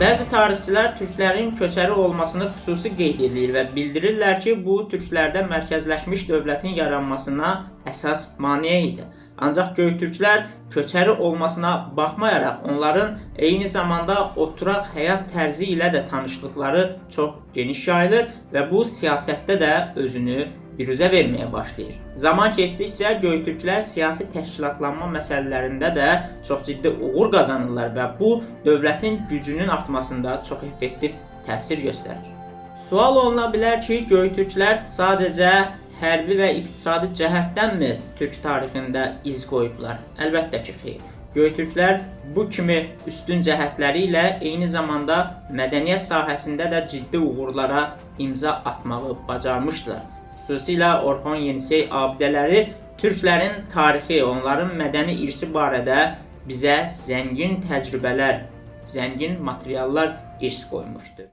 Bəzi tarixçilər türklərin köçəri olmasını xüsusi qeyd edir və bildirirlər ki, bu türklərdə mərkəzləşmiş dövlətin yaranmasına əsas maneə idi. Ancaq Göytürklər köçəri olmasına baxmayaraq onların eyni zamanda oturaq həyat tərzi ilə də tanışlıqları çox geniş yayılır və bu siyasətdə də özünü büruzə verməyə başlayır. Zaman keçdikcə Göytürklər siyasi təşkilatlanma məsələlərində də çox ciddi uğur qazanırlar və bu dövlətin gücünün artmasında çox effektiv təsir göstərir. Sual oluna bilər ki, Göytürklər sadəcə hərbi və iqtisadi cəhətdənmi türk tarixində iz qoyublar? Əlbəttə ki, xeyr. Göytürklər bu kimi üstün cəhətləri ilə eyni zamanda mədəniyyət sahəsində də ciddi uğurlara imza atmağı bacarmışdılar. Xüsusilə Orxon Yenisey abidələri türklərin tarixi, onların mədəni irsi barədə bizə zəngin təcrübələr, zəngin materiallar irs qoymuşdur.